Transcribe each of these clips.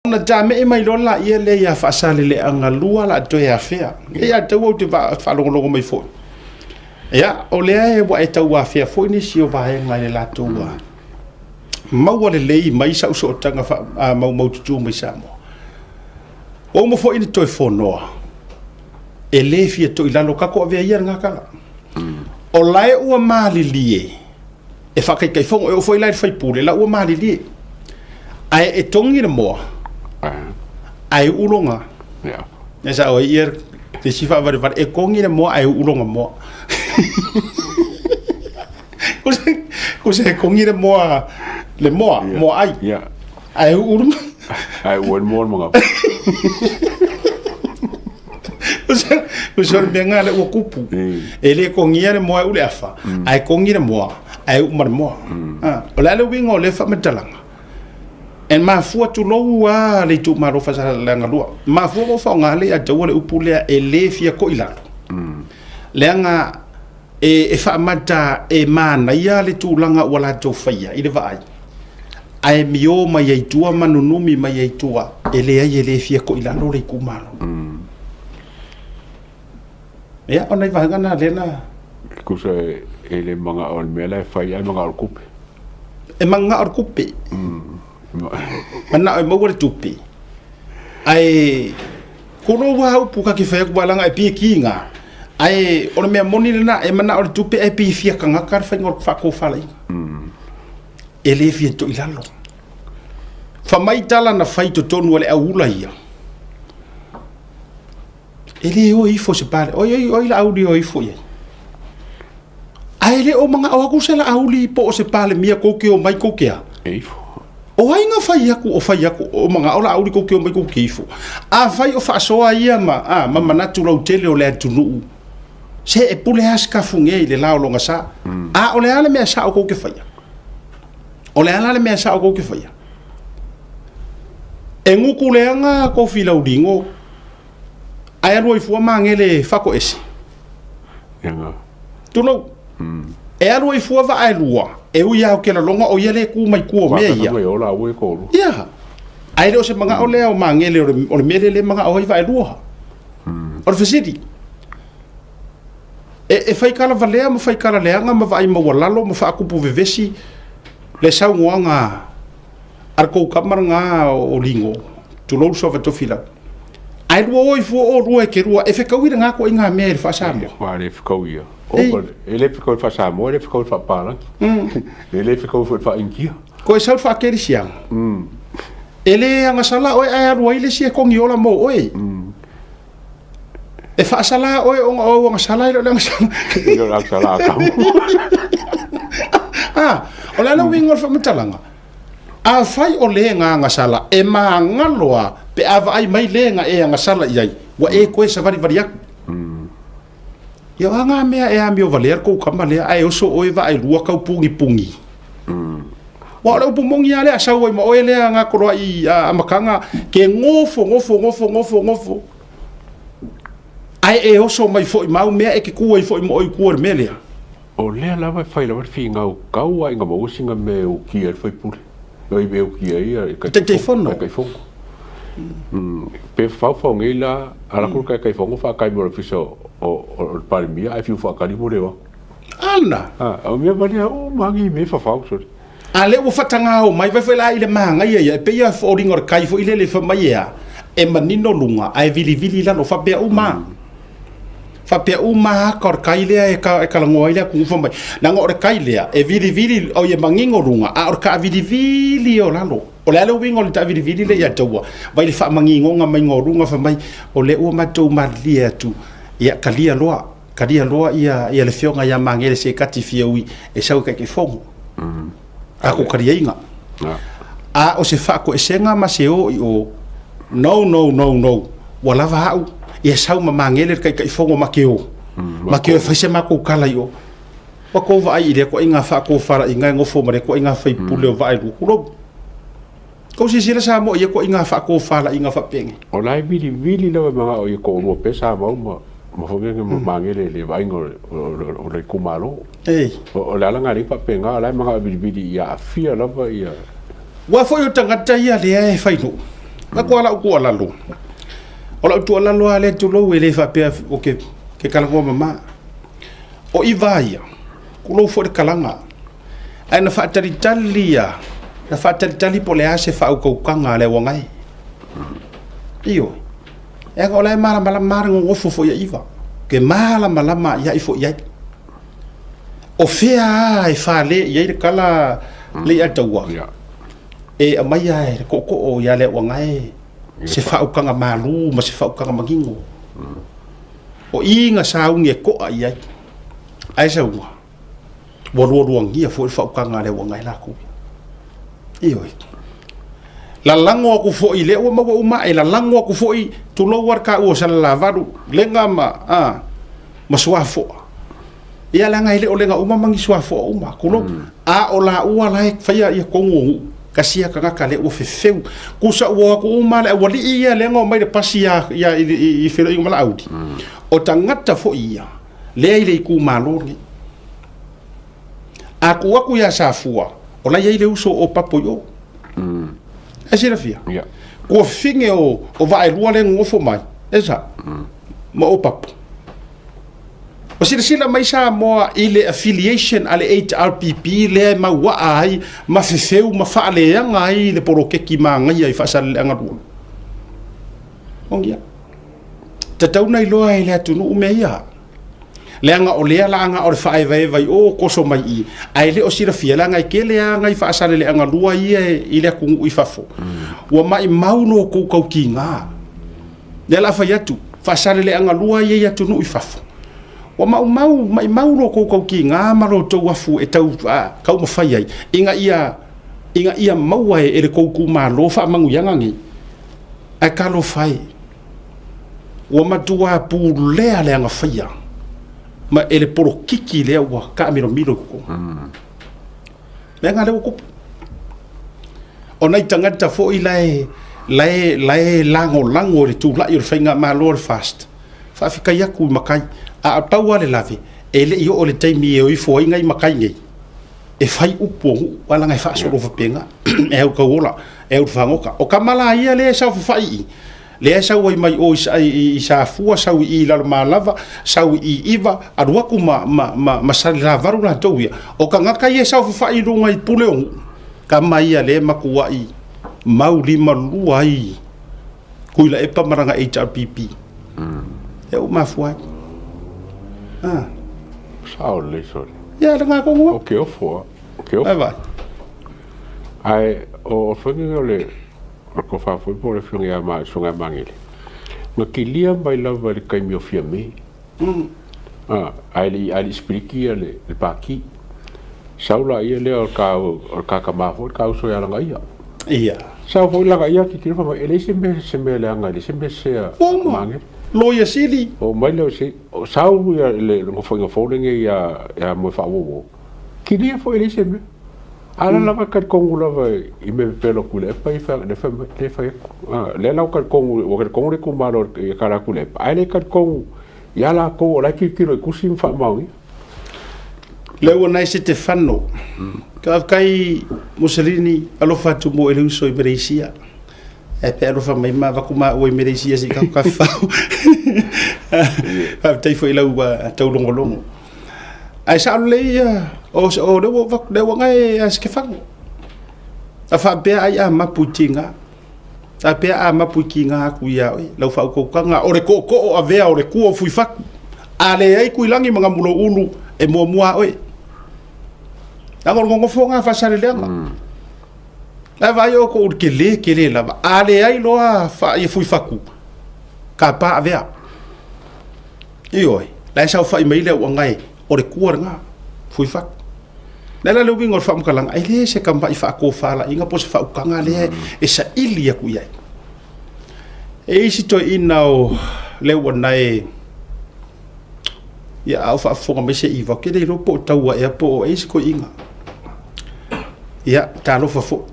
Ona tame'e mai loa laia lea ia Faasaleleaga 2 la toe afea. Ia tau ou te faalogologo mai foi. Ia, o lea ua e tau afea foi nisi o vaega i le latou maua lelei mai sau sootaga maumaututu mai Samoa. Ua uma foi ni toe fonoa e lē fia to'ilalo kako avea ia lagā tala. O lae ua malilie e faataitaifono e oo foi la i le faipule la ua malilie ae e togi le moa ae uu loga e sao ai ia le isi faavalevale e togi le moa ae uu loga moa kusa e togi le moa le moa moa ai ae uu le ae uu ai le moa le magafa. Kusa o le mea lena lea ua tupu. E le togia le moa e uu le afa, ae togi le moa ae uu ma le moa. O le a le uiga o lea faamatalaga? E mafua tulou a le itumalo Faasaleleaga 2. Mafua ua faaaoga le ia taua le upu lea e lē fia to'i lalo. Leaga e faamata e manaia le tulaga ua latou faia i le vaai, ae mio mai ai tua ma nunumi mai ai tua e leai e lē fia to'i lalo le itumalo. Ia, o nai vaega na lea na Tusa e le magao o le mea la e fai ae magao o le tupe. E magao le tupe. Manao e maua le tupe. Ae tulou lava upu ka te fai atu leaga e pei e kiga. Ae o le mea moni lena, e manao le tupe ae pei e fia tagata le faiga o le faatofalaiga. E le fia toilalo. Fa mai tala na fai i totonu o le auula ia. E le o ifo se pale. Oi oi oi Laauli o ifo i ai. Ae le o magao atu se Laauli po o se Palemia kou ke o mai kou ke a. E ifo. O ai na fai atu o fai atu o magao Laauli kou ke o mai kou ke ifo. A fai o faasoa ia ma, a, ma manatu lautele o le atunuu. Se e pule lava Sikafuge i le la o loga sa. A o le a le mea sao kou ke faia? O le a la le mea sao kou ke faia? E gutu leaga kofi lauligo ae alu ai fua Magele faatoese. Tulou. E alu ai fua vaa e lua, e ui lava o ke laloga o ia le tu mai tua o mea ia. Ia. Ae le o se magao lea o Magele o le mea lea le magao ai vaa e lua. O le fesili. E fai kala valea ma fai kala leaga ma vaai maualalo ma faatupu vevesi le saunoaga a le tou tama lena o Ligo, tulou le suafa Tofilau. Ae lua o ifo o lua e ke lua, e fekaui lena koaiga mea i le faa-Samoa. Ua le fekau ia. E le fekau i le faa-Samoa, e le fekau i le faa-Papalagi. E le fekau foi i le faa-Initia. Koe sau le faakerisiano. E le agasala oe ae alu ai le isi e kogiola mo oe. E faasala oe ona o au agasala e le o le agasala. E le o le agasala a tamo. O le a le uiga o le faamatalaga? Afai o le na agasala, e magalo a pe a vaai mai le na e agasala i ai, ua e toe savalivali atu. Ia o a ngā mea e amio valea le kou kama lea, ae oso oe vaa e lua kau pugipugi. Ua o le upu moni lava lea a sau ai ma oe lea ngā koloai amataga, ke gofo, gofo, gofo, gofo, gofo. Ae e oso mai foi ma au mea e ke ku ai foi ma oe i tua i le mea lea. O lea lava e fai lava le finau tau a ina maua sina mea e ukia ai le faipule. Oi e ukia ai le Taitaifono. Taitaifono. Pe faufau nei la, ala atu le Taitaifono faatali mo le ofisa o le Palemia ae fiu faatali mo le o atu. Ana. O mea valea uma lava nei mea e fafau sole. A lea ua fatagao mai vai foi la i le magaia ia, e pei lava foliga o le kai foi lele fai mai e a, e manino luga ae vilivili lalo, faapea uma lava. Faapea uma lava aka o le kai lea e talanoa ai le atunuu fai mai, leaga o le kai lea e vilivili, oi e manino luga, a o le taavilivili o lalo. O le a le uiga o le taavilivili lea ia te ua? Vai le faamaninoga maiga o luga fai mai, o lea ua matou malilie atu, ia talia loa, talia loa ia le afioga ia Magele Sekati Fiaui e sau e Taitaifono. Tatou taliaiga. A o se faatoesega ma se o i o, no, no, no, no, ua lava au, ia sau ma Magele le Taitaifono ma ke o. Ma ke o e fai se matou tala i o. Ua tou vaai i lea koaiga faatofalaiga e nofo ma lea koaiga faipule o vaa e lua. Tulou. Kou silasila Samoa i ia koaiga faatofalaiga faapenei. O la e vilivili lava e manao ia toalua pea sa mau ma ma foi lele ma Magele i le vaaiga o le itumalo. O le ala lena e faapena, o la e manao e vilivili ia aafia lava ia. Aua foi o tagata ia lea e fai nuu. Matua lau tuualalo. O lau tuualalo lava lea tulou e le faapea o ke, ke kalagoa mama. O iva ia, tulou foi le kalaga. Ae na faatalitali ia, na faatalitali po o le a se faautautaga a le auagae. Ioe. Leaga o la e malamalama lava le nonofo foi a Iva. Ke malamalama ia i foi i ai. O fea lava e fale i ai le tala le ia taua. E aumai lava e le tootoo ia le auagae se faautaga malu ma se faautaga manino. O i na sauni e toa i ai. Ae sauga, ua lualuagia foi le faautaga a le auagae latou. Ioe. Lalago atu foi lea ua maua uma ae lalago atu foi tulou lava le taua o Salalavalu, lega ma, a, ma Suafoa. Ia leaga e le o lega uma ma ni Suafoa uma, tulou. A o laua la e faia ia tonu o nuu, tasi ia tagata lea ua fefeu. Tusa ua o atu uma le aualii ia lea na omai le pasi ia, ia i, i, i Feiloaiga ma Laauli. O tagata foi ia lea i le itumalo lenei. A tuu atu ia Safua, o la e i ai le uso o Papo i o. E silafia? Ia. Kua fine o, o Vaaelua lea e nonofo mai, e sa, ma o Papo. Ua silasila mai Samoa i le affiliation a le HRPP lea e mauaa ai ma fefeu ma faaleaga ai le poloketi manaia i Faasaleleaga 2. Ogia. Tatau na iloa e le atunuu mea ia. Leaga o lea laaga o le faaevaeva i o toso mai i, ae le o silafia, leaga e tele lava nai Faasaleleaga 2 ia i le atunuu i fafo. Ua maimau lo outou tautiga. Lea la fai atu, Faasaleleaga 2 ia i atunuu i fafo. Ua maumau, maimau lo outou tautiga ma lo outou afu e tau taumafai ai, ina ia, ina ia maua e le tou itumalo faamanuiaga nei. Ae talofa e, ua matua pulea le agafaia ma e le polokiki lea ua taamilomilo i totonu. Leaga lea ua tupu. O nai tagata foi la e, la e, la e lagolago i le tulai o le faigamalo a le FAST, faafetai atu i matai, a o pau lava le lave, e le i oo i le taimi e o ifo ai nai matai nei, e fai upu o nuu, aua leaga e faasolo faapena, e au tauola, e au fagota. O tama la ia lea e saofafai i i, lea e sau ai mai o i Safua, sau i i Lalomalava, sau i Iva, alu atu ma, ma, ma, ma Salelavalu latou ia. O tagata ia e saofafai i luga i pule o nuu, tama ia lea e matuai mau limalua ai Tuilaepa ma lana HRPP. E ua mafua ai. Ah. Sao lelei sole. Ia, le ngā O ke ofo, o ke ofo. Ai vai. Ae o whenga o le o ko whāwhoi po le whionga ia ma songa mangele. Na kilia mai lava le kaimi o Fiame. Ah, ai le ai le spiriki ia le le paki. Sau la ia lea o ka o ka ka ma fo ka uso ia langa ia. Ia. Sau foi langa ia ki kilo fa ele se me se me le anga le se me se Uma. mangele. Loia sili. O mai leo se o sau ia le le ngofoinga fou ia ia mo fa wo. Kilia foi le se me. Ala lava ka kongu lava i me pelo kule pa i fa le fa le fa le lau ka kongu o ka kongu le kumalo i ka la kule pa ai le ka kongu ia la ko o la ki kilo i kusi fa mau. Le ua nai se te whano. Ka kai Mussolini alofa atu mo e le uso i Malaysia. E pe alofa mai ma vaku ma ua i Malaysia si ka ka whau. Fa tai foi lau tau longo longo. Ai sa le ia o o le ua vaku le ua ngai a se whango. A fa pea ai a mapu tinga. A pea a mapu ki ngā aku ia oi. Lau wha ukaukanga o le koko o avea o le kua o fuifaku. A le ai kui langi mga mulo ulu e mua mua oi. Langa o le ngongofo ngā whasare leanga. Lai vai o ko ur ke le ke le lava. A le ai loa fa i fuifaku. Ka pa avea. Ioi. Lai sau whai mai lea ua ngai o le kua le ngā. Fuifaku. Lai la le uinga o le whamukalanga. Ai le se ka mai wha ko whala inga po se whaukanga le e sa ili aku iai. E isi toi ina o le ua nai ia au whaafonga mai se iwa ke le ro po taua e po o e isi ko inga. Ia talofa fo.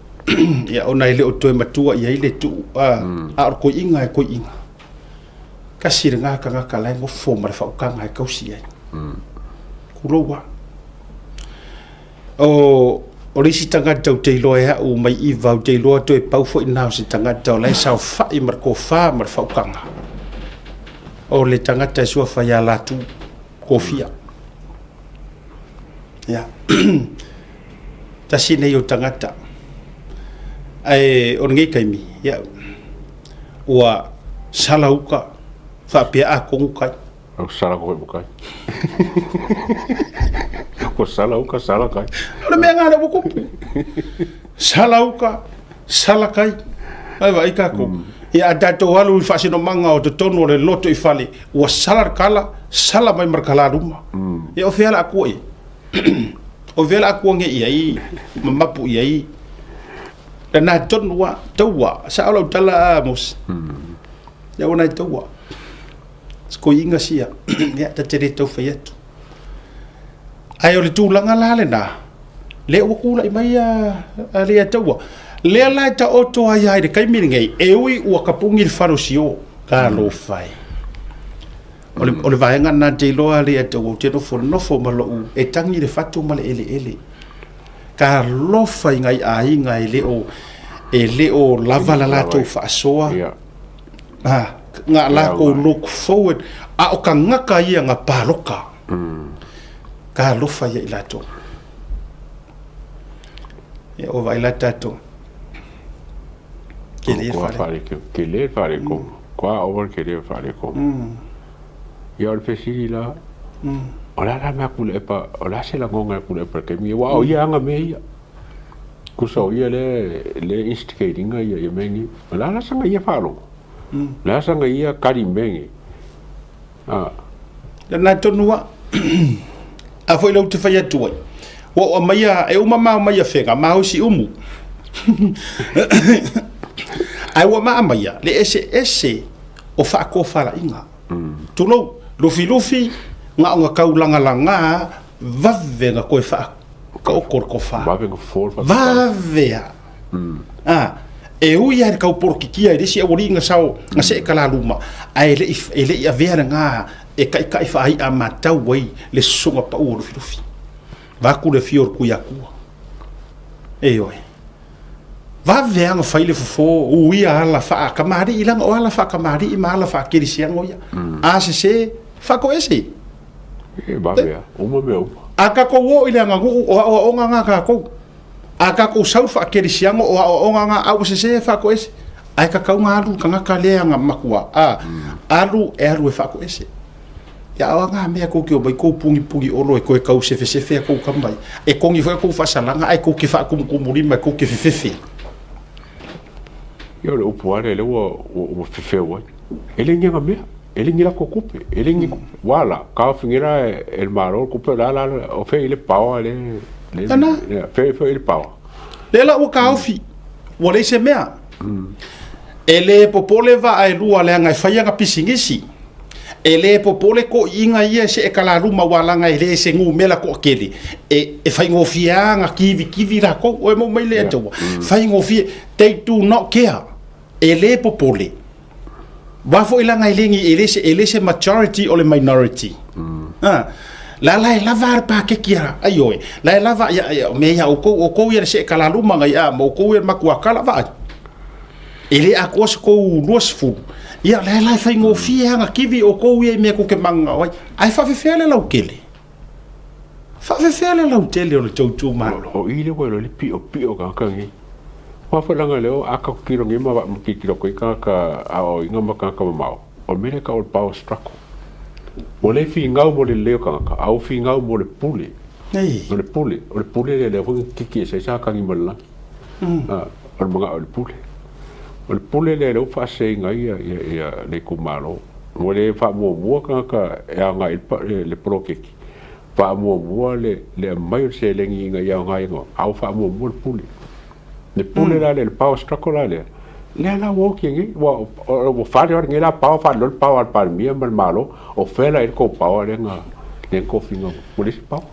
Ia ona i le o toe matua ia i le tu a a o ko inga e ko inga. Kasi le ngā kanga ka lai ngofo ma le whaukanga e kausi ai. Kuloua. O O le isi tagata ou te iloa e a'u mai iva ou te iloa toe pau fo'i na o se tagata o la e saofa'i ma le kofā ma le fa'autaga. O le tagata e suafa ia Latu Kofia. Ia tasi nei o tagata. Ae o lenei taimi, ia ua sala uka faapea atonu tai. Au sala ko mo kai. Ko sala uka sala kai. O le mea ngā le ua kupu. Sala uka, sala kai. Ai vai kākou. Ia a tātou alu i faasinomaga o totonu o le loto i fale, ua sala le kala, sala mai ma le kala luma. Ia o fea la akua ia. O fea la akua nge ia i, mamapu ia i. Na tonu wa, taua, sa o lau tala a mos. Ia ua nai taua. Sikoiga sia, ia ta te le tau fai atu. Ae o le tulaga la lena, lea ua kula'i mai a le taua. Lea la e taoto ai ai le taimi lenei, e ui ua kapugi le fale o sio, talofa e. O le vaega lena te iloa le taua, ou te nofo nofo ma lou, e tagi le fatu ma le eleele. Talofa i nai aiga e le o lava la latou faasoa. Ah, nga lakou look forward a o kangaka ia nga paloka. Talofa ia i latou. Ia o vai la tatou. Ke le fale. Ke le fale ko. Kwa over ke le fale ko. Ia o le fesili la. O la la mea kule epa, o la se la ngonga kule epa ke mi wa o ia anga me ia. Kusa o ia le instigating ia ia mengi. O la la sanga ia falo. La sanga ia kari mengi. Ah. Na tonua. A foi lau te fai atu ai. Ua o maia, e uma mau mai a whenga, mau si umu. Ai ua maa maia, le ese ese o whaakofala inga. Tulou, lufi lufi, ngā o ngā kaulanga langa, vave ngā koe wha ka o koroko wha. Vave ngā fōl wha. Vave a. Ah, e ui ai kau porokikia i resi e ori ngā sao, ngā se e kala luma. Ai e le i avea ngā e kai kai wha ai a matau ai le songa pa o lufi lufi. Vaku le fior kui akua. E oi. Vave anga fai le fofo uia ala wha kamari ilanga o ala wha kamari i ma ala wha kirisiango ia. A se se whako ese. E vave a, uma me uma. A kako o ile anga ngu o o o ngā kako. A kako sau wha kirisiango o o o ngā au se se whako ese. Ai ka kau ngā alu ka ngā kalea ngā makua. A alu e alu e whako ese. Ia awa ngā mea kou ki o mai kou pungi pungi olo e koe kau sefe sefe a kou kamai. E kongi wha kou whasalanga ai kou ke whaakumukumurima kou ke fefefe. Ia o le upu ale le ua fefeu ai. E le ngi mea, e le ngi la ko kupe, e le ngi wala, ka fingira e le malo kupe la la o fe ile pawa le le fe fe ile pawa. Le la ua kaofi, ua le se mea. E le popole va ai lua le anga e whai anga pisingisi. E le popole ko inga ia se e kala luma walanga e le se ngu mela ko kele. E whai ngofia anga kiwi kiwi la ko, o e mo mai le atua. Whai ngofia, they do not care. E le popole. Wafo ilanga e lengi e le se majority o le minority. Ah. La la e lava ar pa ke kia ai oi. La e lava ia me ia o kou ia se e kala luma ngai a mo kou ia makua kala va. E le a koas kou luas fu. Ia la la whai ngofia anga kiwi o kou ia mea kuke manga oi. Ai whawhewhea le lau kele. Whawhewhea le lau tele o le tautu malo. O i le koe le pio pio ka kangi. Whawhalanga leo a ka kiro ngi ma ki kiro koe ka ka a o inga ma ka ka mau. O mele ka o le power struggle. O le fi ngau mo le leo ka ka au fi ngau mo le pule. Nei. O le pule, o le pule le le fo kiki e sa kangi mo le langi. Ah, o le manga o le pule. O le pule le leo wha se inga ia ia le kumalo. Mo le wha mua mua ka ka e anga i le prokeki. Wha mua mua le mai o se lengi inga ia anga inga. Au wha mua mua le pule. Le pule la le power struggle la le. Le la wo ki ngi wa o whare ora ngi la power wha lol power par mia mal malo o fela il ko power le nga le ko finga. Mo le si power.